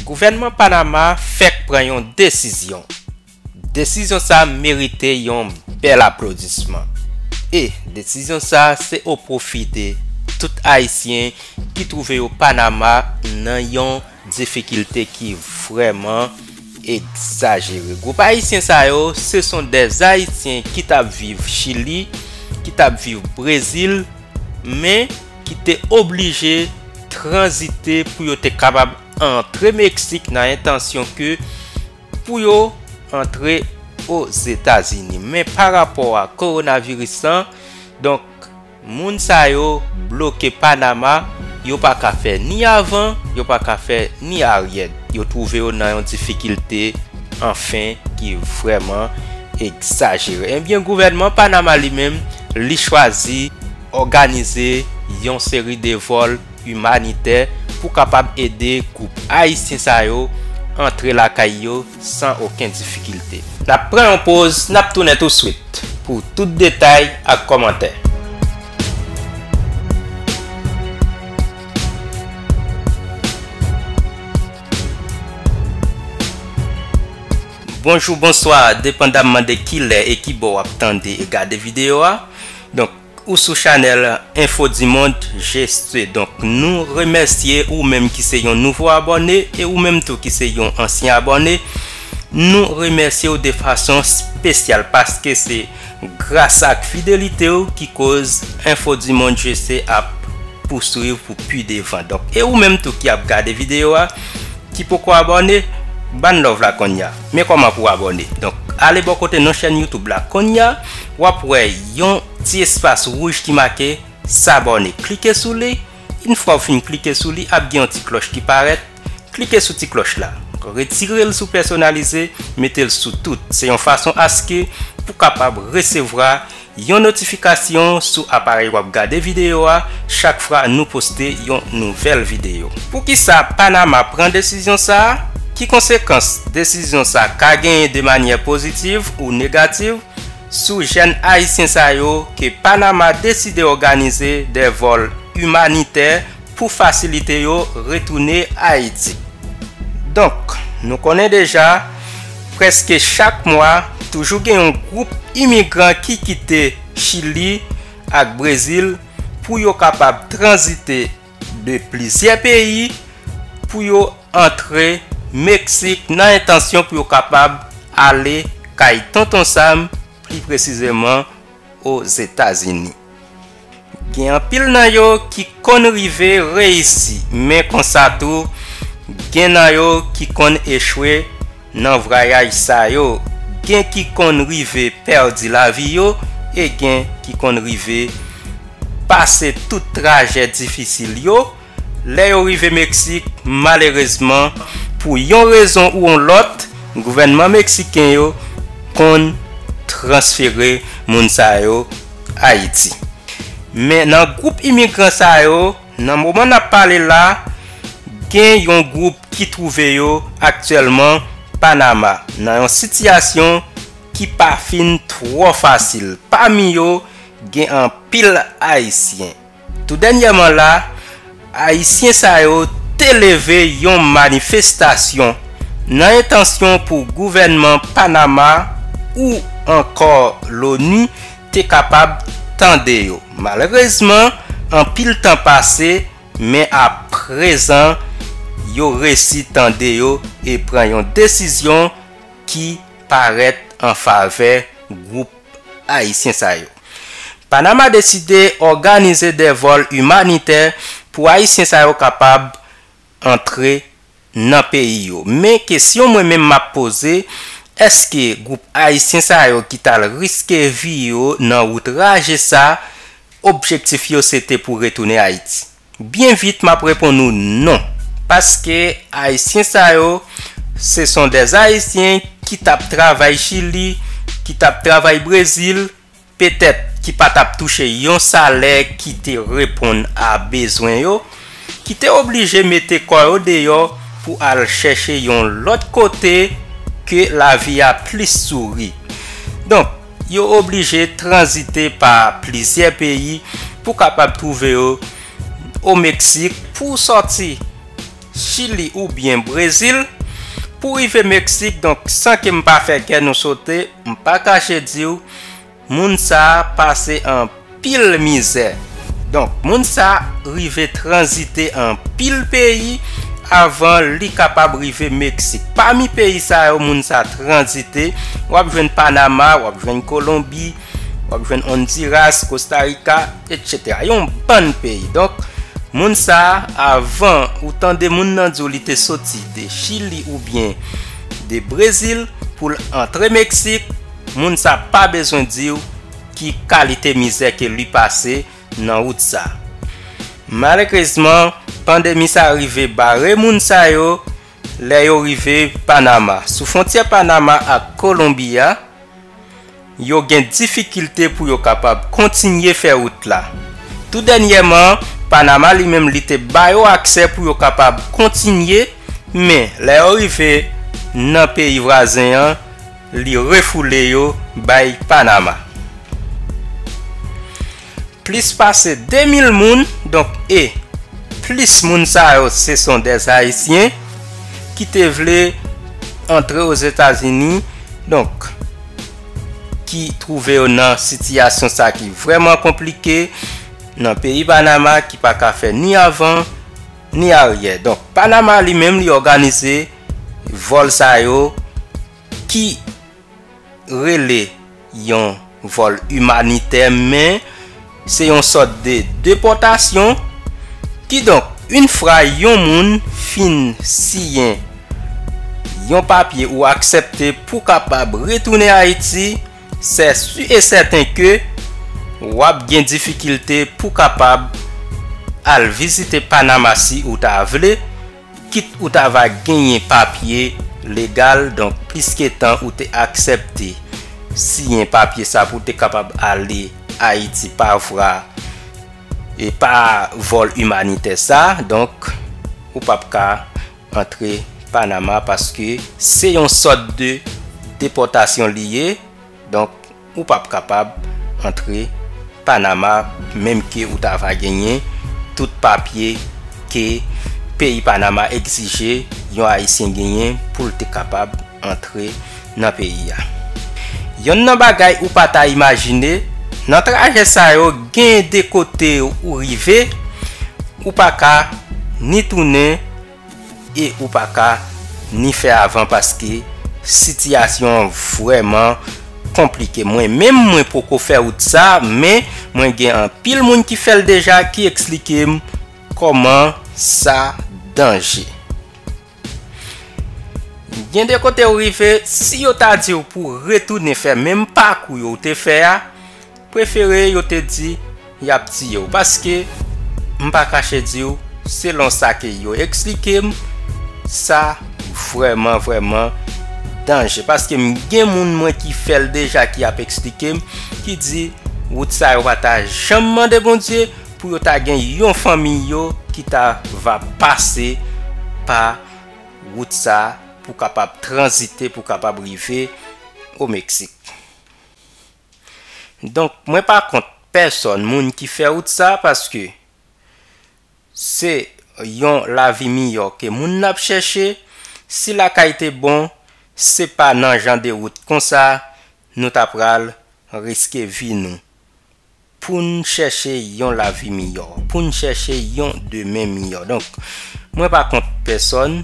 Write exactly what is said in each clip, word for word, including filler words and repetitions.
Gouvènman Panama fèk pran yon desizyon. Desizyon sa a merite yon bèl aplodisman. E desizyon sa a se o pwofi de tout Ayisyen ki twouve yo Panama nan yon difikilte ki vrèman egzajere. Gwoup ayisyen sa yo, se son dè Ayisyen ki t ap viv Chili, ki t ap viv Brezil, men ki te oblije tranzite pou yo te kapab antre Meksik nan entansyon ke pou yo antre Ozetazini. Men pa rapò a kowonaviris lan, donk, moun sa yo bloke Panama, yo pa ka fè ni avan, yo pa ka fè ni aryè. Yo twouve yo nan yon difikilte, anfen, ki vrèman egzajere. Ebyen, gouvènman Panama li menm, li chwazi òganize yon seri de vòl imanitè pou kapab ede gwoup ayisyen sa yo antre lakay yo san okenn difikilte. N ap pran yon poz, n ap tounen touswit pou tout detay ak kòmantè. Bonjou, bonswa, depandamman de ki lè e ki bò w ap tande e gade videyo a. Donk, ou sou chanèl Info du Monde G C. Donk, nou remèsye ou menm ki se yon nouvo abòne e ou menm tou ki se yon ansyen abòne. Nou remèsye w de fason espesyal paske se gras ak fidelite w ki koz Info du Monde G C ap pouswiv pou pi devan. Donk, e ou menm tou ki ap gade videyo a, ki poko abòne, ban love la konnya. Men kòman pou abòne. Donk, ale bò kote nan chèn YouTube la konnya, w ap wè yon ti espas wouj ki make s'abonner. Klike sou li. Yon fwa w fin klike sou li, ap gen yon ti klòch ki parèt. Klike sou ti klòch la. Retire l sou pèsonalize, mete l sou tout. Se yon fason aske pou kapab resevwa yon notifikasyon sou aparèy w ap gade videyo a chak fwa nou poste yon nouvèl videyo. Poukisa Panama pran desizyon sa a? Ki konsekans desizyon sa a ka genyen de manyè pozitiv ou negativ sou jèn ayisyen sa yo ke Panama deside òganize de vòl imanitè pou fasilite yo retounen Ayiti? Donk, nou konnen deja, prèske chak mwa, toujou gen yon gwoup imigran ki kite Chili ak Brezil pou yo kapab tranzite de plizyè peyi pou yo antre Meksik nan entansyon pou yo kapab ale kay Tonton Sam, pli presizeman Ozetazini. Gen anpil nan yo ki konn rive reyisi, men konsa tou, gen nan yo ki konn echwe nan vwayaj sa yo. Gen ki konn rive pèdi lavi yo e gen ki konn rive pase tout trajè difisil yo. Lè yo rive Meksik, malerezman, pou yon rezon ou yon lòt, gouvènman meksiken yo konn transfere moun sa yo Ayiti. Men nan gwoup imigran sa yo, nan moman n ap pale la, gen yon gwoup ki twouve yo aktyèlman Panama, nan yon sitiyasyon ki pa fin twò fasil. Pami yo, gen anpil Ayisyen. Tou dènyèman la, Ayisyen sa yo te leve yon manifestasyon nan entansyon pou gouvènman Panama ou ankò l'ONU te kapab tande yo. Malerezman, anpil tan pase, men aprezan, yo resi tande yo e pran yon desizyon ki parèt an favè gwoup ayisyen sa yo. Panama deside òganize de vòl imanitè pou ayisyen sa yo kapab antre nan peyi yo. Men kesyon mwen menm m ap poze, èske gwoup ayisyen sa yo ki t al riske vi yo nan wout raje sa, objektif yo se te pou retounen Ayiti? Byen vit, m ap reponn ou non. Paske ayisyen sa yo, se son dè ayisyen ki t ap travay Chili, ki t ap travay Brezil, petèt ki pa t ap touche yon salè ki te reponn a bezwen yo, ki te oblije mete kò yo deyò pou al chèche yon lòt kote ke lavi a plis souri. Donk, yo oblije tranzite pa plizyè peyi pou kapab twouve yo o Meksik pou sòti Chili oubyen Brezil pou rive Meksik. Donk, san ke m pa fè kè nou sote, m pa kache di w, moun sa a pase anpil mizè. Donk, moun sa a rive tranzite anpil peyi avan li kapab rive Meksik. Pami peyi sa yo, moun sa a tranzite, w ap jwenn Panama, w ap jwenn Kolonbi, w ap jwenn Ondiras, Kostarika, etsetera. Yon bann peyi. Donk, moun sa a, avan ou tande moun nan di w li te soti de Chili oubyen de Brezil pou l antre Meksik, moun sa pa bezwen di w ki kalite mizè ke li pase nan wout sa. Malerezman, pandemi sa rive bare moun sa yo lè yo rive Panama. Sou fwontyè Panama ak Kolonbi a, yo gen difikilte pou yo kapab kontinye fè wout la. Tou dènyèman, Panama li menm li te ba yo aksè pou yo kapab kontinye, men lè yo rive nan peyi vwazen an, li refoule yo bay Panama. Plis pase de mil moun, donk, e plis moun sa yo, se son dè Ayisyen ki te vle antre Ozetazini, donk, ki twouve yo nan sitiyasyon sa ki vrèman konplike nan peyi Panama, ki pa ka fè ni avan ni aryè. Donk, Panama li menm li òganize vòl sa yo ki rele yon vòl imanitè, men se yon sòt de depòtasyon. Kidonk, yon fwa yon moun fin siyen yon papye ou aksepte pou kapab retounen Ayiti, se si e sèten ke w ap gen difikilte pou kapab al vizite Panama si ou ta vle, kit ou ta va genyen papye legal, donk, pliske tan ou te aksepte siyen papye sa pou te kapab ale Ayiti pa vwa e pa vòl imanitè sa, donk, ou p ap ka antre Panama paske se yon sòt de depòtasyon li ye. Donk, ou p ap kapab antre Panama, menm ke ou ta va genyen tout papye ke peyi Panama egzije yon Ayisyen genyen pou l te kapab antre nan peyi a. Yonn nan bagay ou pa ta imajine, nan trajè sa yo, gen de kote ou rive, ou pa ka ni tounen e ou pa ka ni fè avan paske sitiyasyon an vrèman konplike. Mwen menm, mwen poko fè wout sa, men mwen gen anpil moun ki fè l deja, ki eksplike m kòman sa danje. Gen de kote ou rive, si yo ta di w pou retounen fè menm pakou yo ou te fè a, prefere yo te di y ap tiye w. Paske, m pa kache di w, selon sa ke yo eksplike m, sa vrèman, vrèman danje. Paske m gen moun mwen ki fè l deja, ki ap eksplike m, ki di wout sa yo pa ta janm mande Bondye pou yo ta gen yon fanmi yo ki ta va pase pa wout sa pou kapab tranzite, pou kapab rive o Meksik. Donk, mwen pa kont pèsòn moun ki fè wout sa, paske se yon lavi miyò ke moun nan ap chèche. Si lakay te bon, se pa nan jan de wout konsa nou ta pral riske vi nou pou n chèche yon lavi miyò, pou n chèche yon demen miyò. Donk, mwen pa kont pèsòn.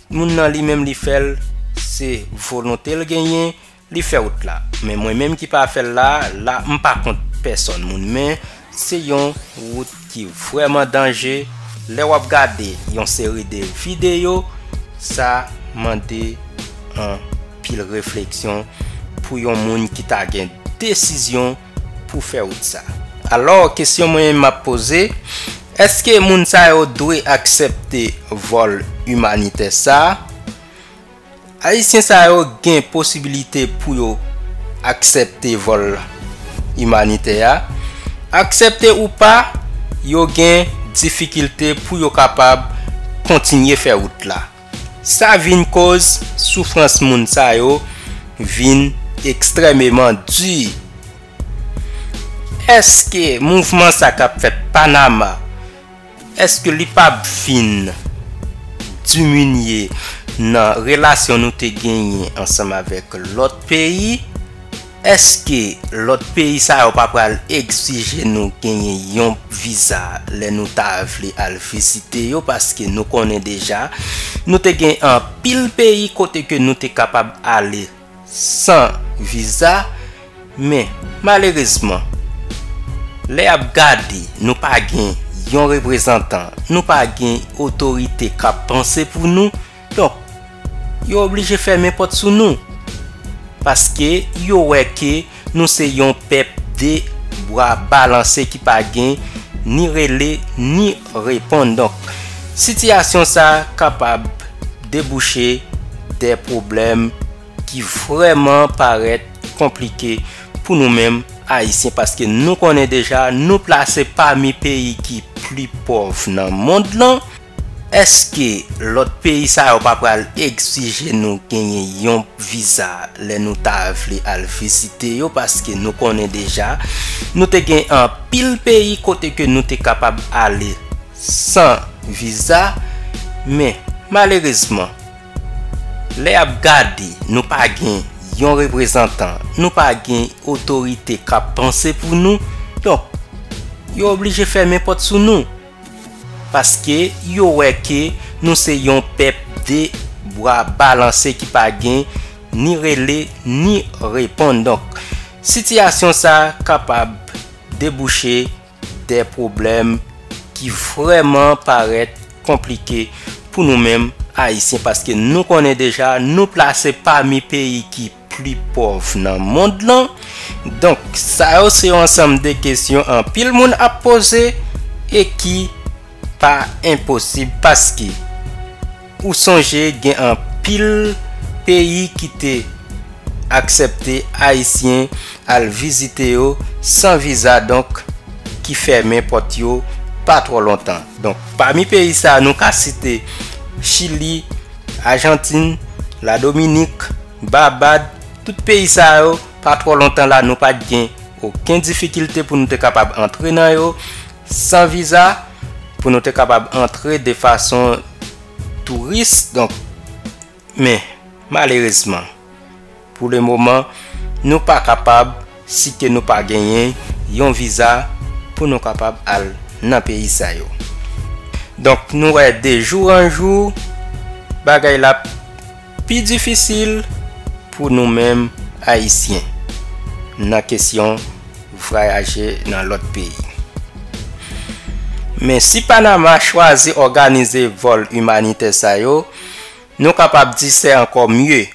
Moun nan li menm li fè l, se volonte l genyen, li fè wout la. Men mwen menm ki pa fè l la, la m pa kont pèsòn moun, men se yon wout ki vrèman danje. Lè w ap gade yon seri de videyo, sa mande anpil refleksyon pou yon moun ki ta gen desizyon pou fè wout sa. Alò, kesyon mwen m ap poze, èske moun sa yo dwe aksepte vòl imanitè sa? Ayisyen sa yo gen posibilite pou yo aksepte vòl imanitè a. Aksepte ou pa, yo gen difikilte pou yo kapab kontinye fè wout la. Sa vin koz soufrans moun sa yo vin ekstrèmeman di. Èske mouvman sa k ap fèt Panama, èske li p ap vin diminye nan relasyon nou te genyen ansanm avèk lòt peyi? Èske lòt peyi sa yo pa pral egzije nou genyen yon viza lè nou ta vle al vizite yo? Paske nou konnen deja, nou te gen anpil peyi kote ke nou te kapab ale san viza, men malerezman, lè y ap gade, nou pa gen yon reprezantan, nou pa gen otorite k ap panse pou nou, donk, yo oblije fèmen pòt sou nou. Paske yo wè ke nou se yon pèp de bra balanse ki pa gen ni rele ni reponn. Donk, sitiyasyon sa kapab debouche de pwoblèm ki vrèman parèt konplike pou nou menm Ayisyen, paske nou konnen deja nou plase pami peyi ki pli pòv nan mond lan. Èske lòt peyi sa yo pa pral egzije nou genyen yon viza lè nou ta vle al vizite yo? Paske nou konnen deja, nou te gen anpil peyi kote ke nou te kapab ale san viza, men malerezman, lè y ap gade, nou pa gen yon reprezantan, nou pa gen otorite k ap panse pou nou, donk, yo oblije fèmen pòt sou nou. Paske yo wè ke nou se yon pèp de bra balanse ki pa gen ni rele ni reponn. Donk, sitiyasyon sa kapab debouche de pwoblèm ki vrèman parèt konplike pou nou menm Ayisyen, paske nou konnen deja nou plase pami peyi ki pli pòv nan mond lan. Donk, sa yo se yon ansanm de kesyon anpil moun ap poze e ki pa enposib, paske ou sonje gen anpil peyi ki te aksepte Ayisyen al vizite yo san viza, donk ki fèmen pòt yo pa twò lontan. Donk, pami peyi sa, nou ka site Chili, Ajantin, Ladominik, Babad, tout peyi sa yo, pa twò lontan la, nou pa t gen okenn difikilte pou nou te kapab antre nan yo san viza, pou nou te kapab antre de fason touris. Donk, men, malerezman, pou le moman, nou pa kapab, si ke nou pa genyen yon viza pou nou kapab al nan peyi sa yo. Donk, nou wè de jou an jou, bagay la pi difisil pou nou menm Ayisyen nan kesyon vwayaje nan lòt peyi. Men si Panama chwazi òganize vòl imanitè sa yo, nou kapab di se ankò mye,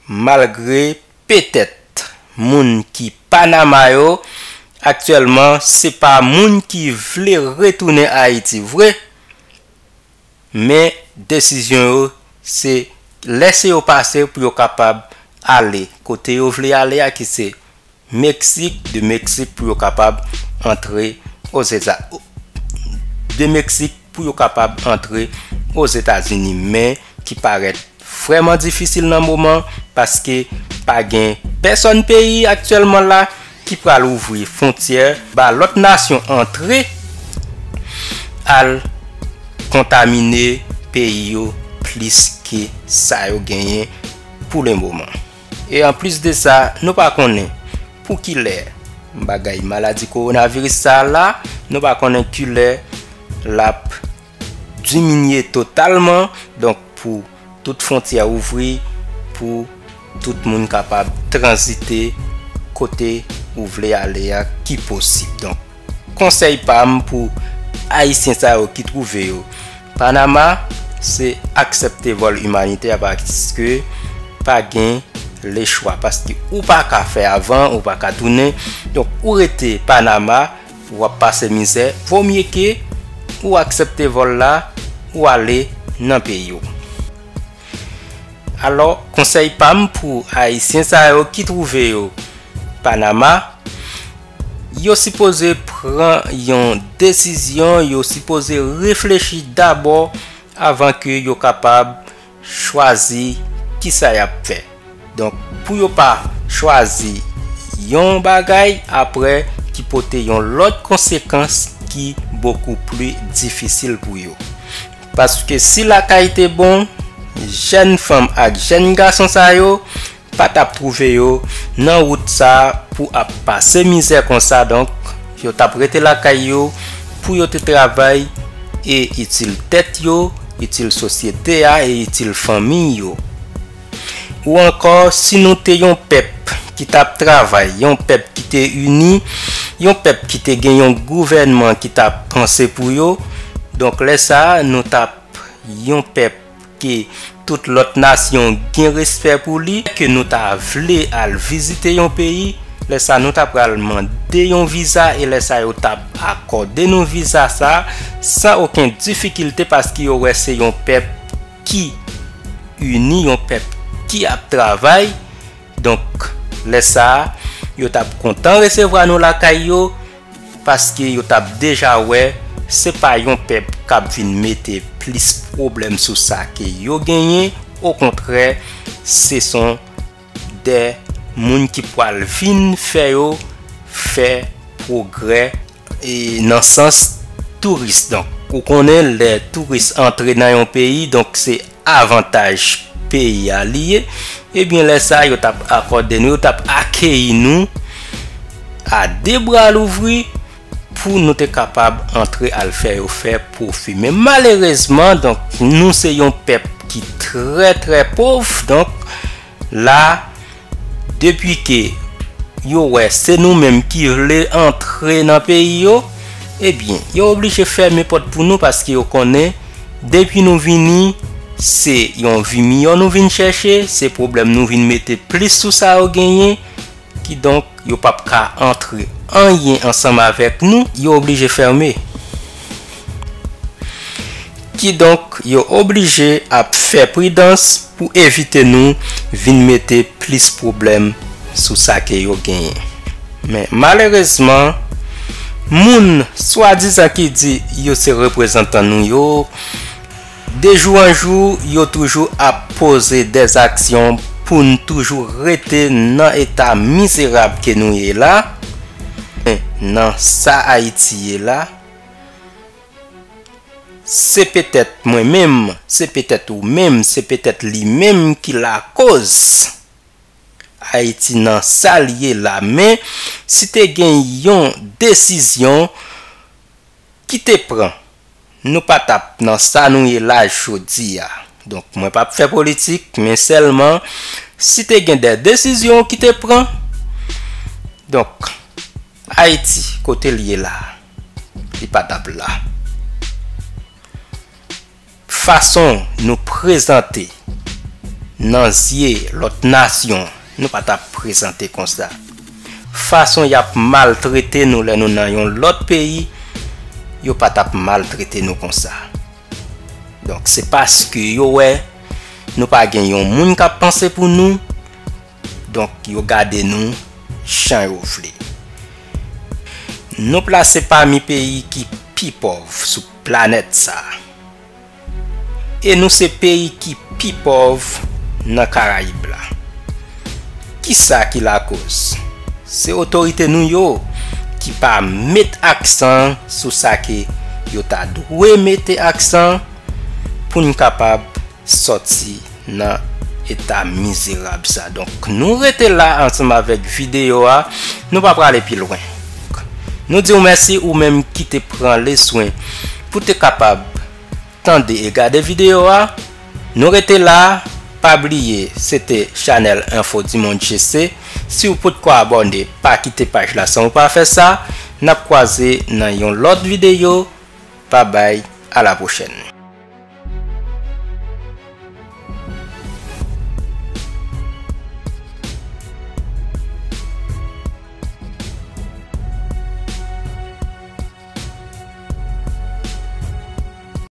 malgre petèt moun ki Panama yo, aktyèlman, se pa moun ki vle retounen Ayiti vre, men desizyon yo se lèse yo pase pou yo kapab ale kote yo vle ale a, ki se Meksik, de Meksik pou yo kapab antre Ozeta-, de Meksik pou yo kapab antre Ozetazini, men ki parèt vrèman difisil nan moman, paske pa gen pèsòn peyi aktyèlman la ki pral ouvri fwontyè ba lòt nasyon antre al kontamine peyi yo plis ke sa yo genyen pou le moman. E anplis de sa, nou pa konnen pou ki lè bagay maladi kowonaviris sa a la, nou pa konnen ki lè l ap diminye totalman. Donk, pou tout fwontyè ouvri, pou tout moun kapab tranzite kote ou vle ale a ki posib. Donk, konsèy pa m pou Ayisyen sa yo ki twouve yo Panama, se aksepte vòl imanitè, paske pa gen lechwa, paske ou pa ka fè avan, ou pa ka tounen. Donk, ou rete Panama, w ap pase mizè, vo mye ke ou aksepte vòl la, ou ale nan peyi w. Alò, konsèy pa m pou Ayisyen sa yo ki twouve yo Panama, yo sipoze pran yon desizyon, yo sipoze reflechi dabò avan ke yo kapab chwazi kisa y ap fè. Donk, pou yo pa chwazi yon bagay apre ki pote yon lòt konsekans ki bokou pli difisil pou yo. Paske si lakay te bon, jèn fanm ak jèn gason sa yo pa t ap twouve yo nan wout sa pou ap pase mizè konsa. Donk, yo t ap rete lakay yo pou yo te travay e itil tèt yo, itil sosyete a e itil fanmi yo. Ou ankò, si nou te yon pèp ki t ap travay, yon pèp ki te ini, yon pèp ki te gen yon gouvènman ki t ap panse pou yo, donk, lè sa a, nou t ap yon pèp ke tout lòt nasyon gen respè pou li, ke nou ta vle al vizite yon peyi, lè sa a, nou ta pral mande yon viza, e lè sa a, yo t ap akòde nou viza sa a san okenn difikilte, paske yo wè se yon pèp ki ini, yon pèp ki ap travay. Donk, lè sa a, yo t ap kontan resevwa nou lakay yo, paske yo t ap deja wè se pa yon pèp k ap vin mete plis pwoblèm sou sa ke yo genyen. Okontrè, se son de moun ki pral vin fè yo fè pwogrè e nan sans touris. Donk, ou konnen lè touris antre nan yon peyi, donk se avantaj peyi a li ye. Ebyen, lè sa a, yo t ap akòde nou, yo t ap akeyi nou a de bra louvri pou nou te kapab antre al fè yo fè pwofi. Men malerezman, donk, nou se yon pèp ki trè, trè pòv. Donk, la, depi ke yo wè se nou menm ki vle antre nan peyi yo, ebyen, yo oblije fèmen pòt pou nou, paske yo konnen depi nou vini, se yon vi miyò nou vin chèche, se pwoblèm nou vin mete plis sou sa yo genyen. Kidonk, yo p ap ka antre anyen ansanm avèk nou, yo oblije fèmen. Kidonk, yo oblije ap fè pridans pou evite nou vin mete plis pwoblèm sou sa ke yo genyen. Men malerezman, moun swadizan ki di yo se reprezantan nou yo, de jou an jou, yo toujou ap poze dèzaksyon pou n toujou rete nan eta mizerab ke nou ye la. Men nan sa Ayiti ye la, se petèt mwen menm, se petèt ou menm, se petèt li menm ki lakoz Ayiti nan sa l ye la. Men si te gen yon desizyon ki te pran, nou pa t ap nan sa nou ye la jodi a. Donk, mwen p ap fè politik, men sèlman si te gen de desizyon ki te pran, donk, Ayiti, kote l ye la, li pa t ap la. Fason nou prezante nan zye lòt nasyon, nou pa t ap prezante konsa. Fason y ap maltrete nou lè nou nan yon lòt peyi, yo pa t ap maltrete nou konsa. Donk, se paske yo wè nou pa gen yon moun k ap panse pou nou, donk, yo gade nou jan yo vle. Nou plase pami peyi ki pi pòv sou planèt sa a. E nou se peyi ki pi pòv nan Karayib la. Kisa ki lakoz? Se otorite nou yo ki pa met aksan sou sa ke yo ta dwe mete aksan pou n kapab sòti nan eta mizerab sa. Donk, nou rete la ansanm avèk videyo a. Nou pa prale pi lwen. Nou di w mèsi ou menm ki te pran leswen pou te kapab tande e gade videyo a. Nou rete la, pa bliye, se te chanèl Info du Monde G C. Si w potko abòne, pa kite paj la san w pa fè sa. N ap kwaze nan yon lòt videyo. Babay, a la pwochèn.